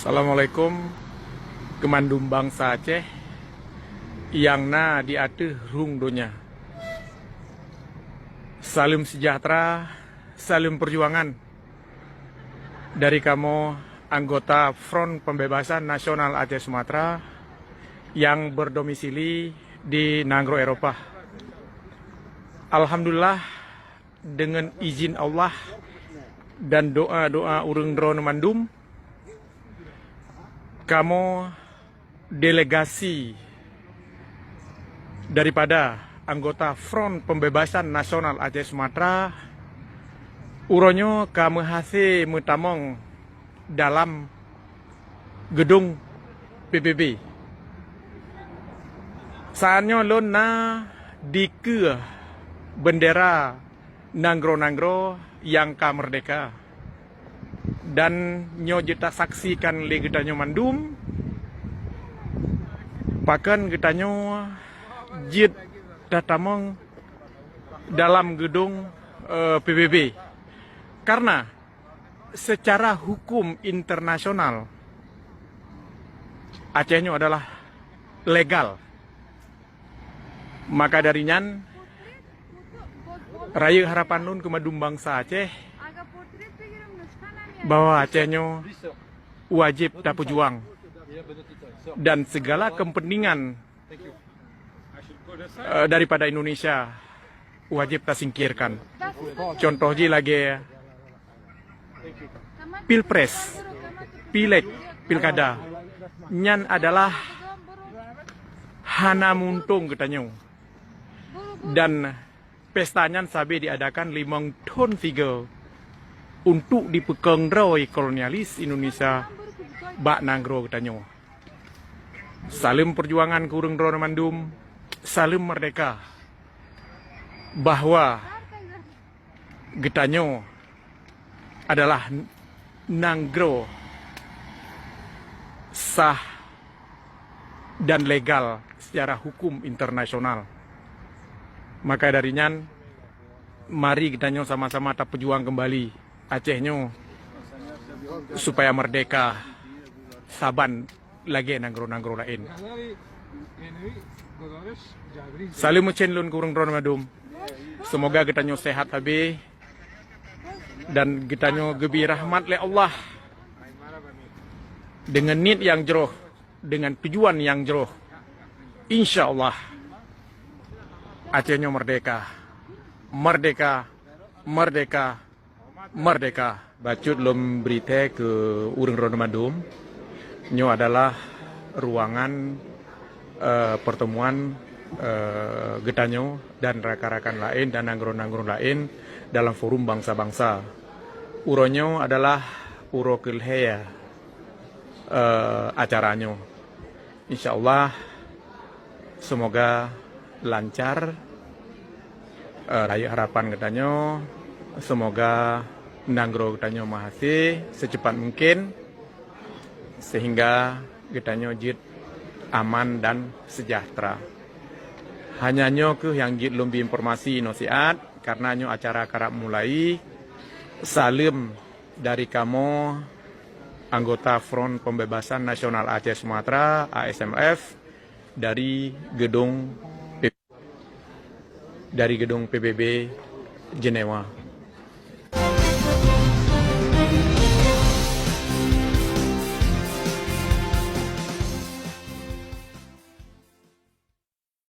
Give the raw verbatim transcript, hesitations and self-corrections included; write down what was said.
Assalamualaikum keumandum bansa Aceh nyang na di ateueh rhueng donya. Saleuem seujahteura, saleuem peujuangan dari kamoe anggota Front Pembebasan Nasional Aceh Sumatra nyang berdomisili di nanggroe Eropa. Alhamdulillah, deungon izin Allah dan doa-doa ureuëng droeneuh mandum, kamoe delegasi daripada anggota Front Pembebasan Nasional Aceh Sumatra, uroe nyoe ka meuhase meutamong dalam geudong P B B. Saát nyoe lôn na dikeue beundera nanggroe-nanggroe nyang ka meurdehka. Dan nyoe jeuet tasaksikan lé geutanyoe mandum, pakon geutanyoe jeuet tatamong dalam geudong, eh, P B B. Karena secara hukum internasional, Aceh nyoe adalah legal. Maka dari nyan, rayeuk harapan lôn keu mandum bansa Aceh bahwa Aceh nyoe wajéb tapeujuang dan segala kepentingan, eh, daripada Indonesia wajéb tasingkirkan. Contoh jih lagée Pilpres, Pileg, Pilkada, nyan adalah hana meuuntông geutanyoe. Dan pesta nyan sabe diadakan limong thon sigoe untuk dipeukong droe kolonialis Indonesia bak nanggroe geutanyoe. Saleuem peujuangan keu ureuëng droeneuh mandum, saleuem meurdehka, bahwa geutanyoe adalah nanggroe sah dan legal secara hukum internasional. Maka dari nyan, mari geutanyoe sama-sama tapeujuang keumbali Aceh nyoe supaya meurdehka saban lagée nanggroe-nanggroe laén. Saleuem meucen lôn keu ureuëng droeneuh mandum. Seumoga geutanyoe sehat sabe dan geutanyoe geubri rahmat lé Allah deungon niet nyang jroh, deungon tujuan nyang jroh. Insya Allah, Aceh nyoe meurdehka. Meurdehka, meurdehka, meurdehka. Bacut lôn bri thée keu ureuëng droeneuh mandum. Nyoe adalah ruangan, eh, pertemuan, eh, geutanyoe dan rakan-rakan laén dan nanggroe-nanggroe laén dalam Forum Bansa-Bansa. Uroe nyoe adalah uroe keu lhée, eh, acara nyoe. Insya Allah, semoga lancar, eh, rayeuk harapan geutanyoe, semoga nanggroe geutanyoe meuhase secepat mungkin, sehingga geutanyoe jeuet aman dan sejahtera. Hanya nyoe kheueh nyang jeuet lôn bri informasi nyoe siat, karena nyoe acara karab mulai. Saleuem dari kamoe anggota Front Pembebasan Nasional Aceh Sumatra, A S M F, dari gedung, dari gedung P B B Jenewa.